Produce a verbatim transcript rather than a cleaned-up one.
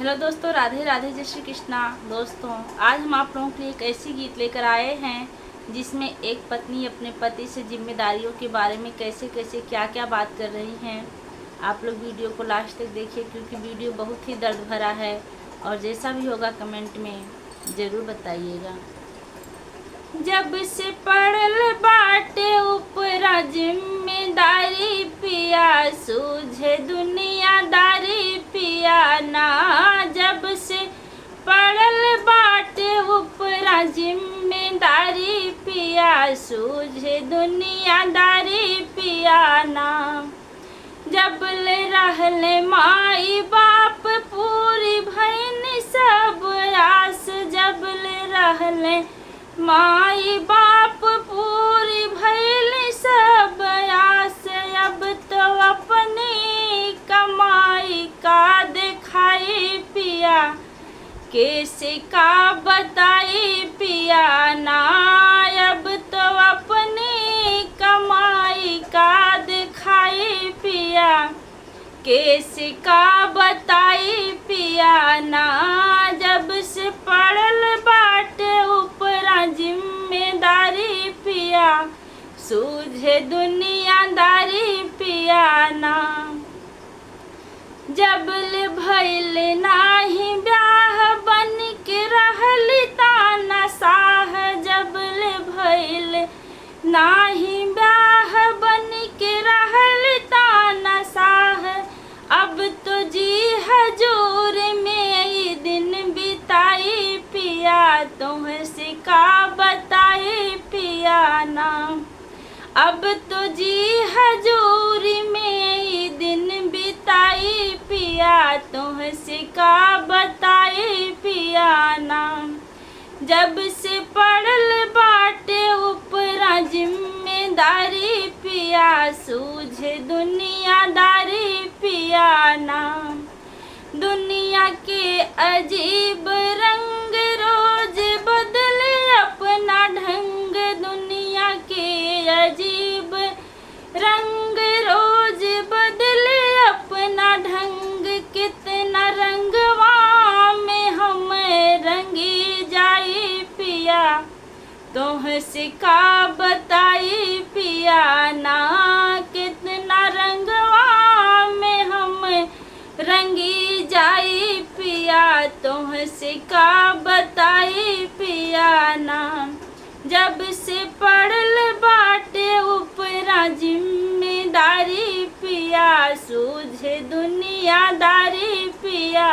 हेलो दोस्तों, राधे राधे, जय श्री कृष्णा। दोस्तों, आज हम आप लोगों के लिए एक ऐसी गीत लेकर आए हैं जिसमें एक पत्नी अपने पति से जिम्मेदारियों के बारे में कैसे कैसे क्या क्या बात कर रही हैं। आप लोग वीडियो को लास्ट तक देखिए, क्योंकि वीडियो बहुत ही दर्द भरा है। और जैसा भी होगा, कमेंट में ज़रूर बताइएगा। जब से पड़ल बाटे ऊपरा जिम्मेदारी पिया, सूझे दुनियादारी पिया ना। जब से पड़ल बाटे ऊपरा जिम्मेदारी पिया, सूझे दुनियादारी पिया ना। जब ले रहले माई बाप पूरी भइल सब आस, जब ले रहले माई बाप पूरी भइल सब आस। अब तो अपनी कमाई का देखाई पिया, केसे का बताई पिया ना। अब तो अपनी कमाई का देखाई पिया, केसे का बताई पिया ना। जब से पड़ल बाटे ऊपरा जिम्मेदारी पिया, सूझे दुनियादारी पिया ना। जब ले भइल नाही ब्याह बन के रहली तानाशाह, जब ले भइल नाही ब्याह बन के रहली तानाशाह। अब तो जी हजूर में ई दिन बिताई पिया, तोहसे का बताई पिया ना। अब तो जी हजूरी में ई दिन बिताई पिया, तोहसे का बताई पिया ना। जब से पड़ल बाटे ऊपरा जिम्मेदारी पिया, सूझे दुनियादारी पिया ना। दुनिया के अजीब रंग रोज बदले अपना ढंग, दुनिया के अजीब रंग रोज बदले अपना ढंग। कितना रंगवा में हम रंगी जाई पिया, तोहसे का बताई पिया ना। कितना रंगवा में हम रंगी जाई पिया, तोहसे का बताई पिया ना। जब से पड़ल बाटे ऊपरा जिम्मेदारी पिया, सूझे दुनियादारी पिया।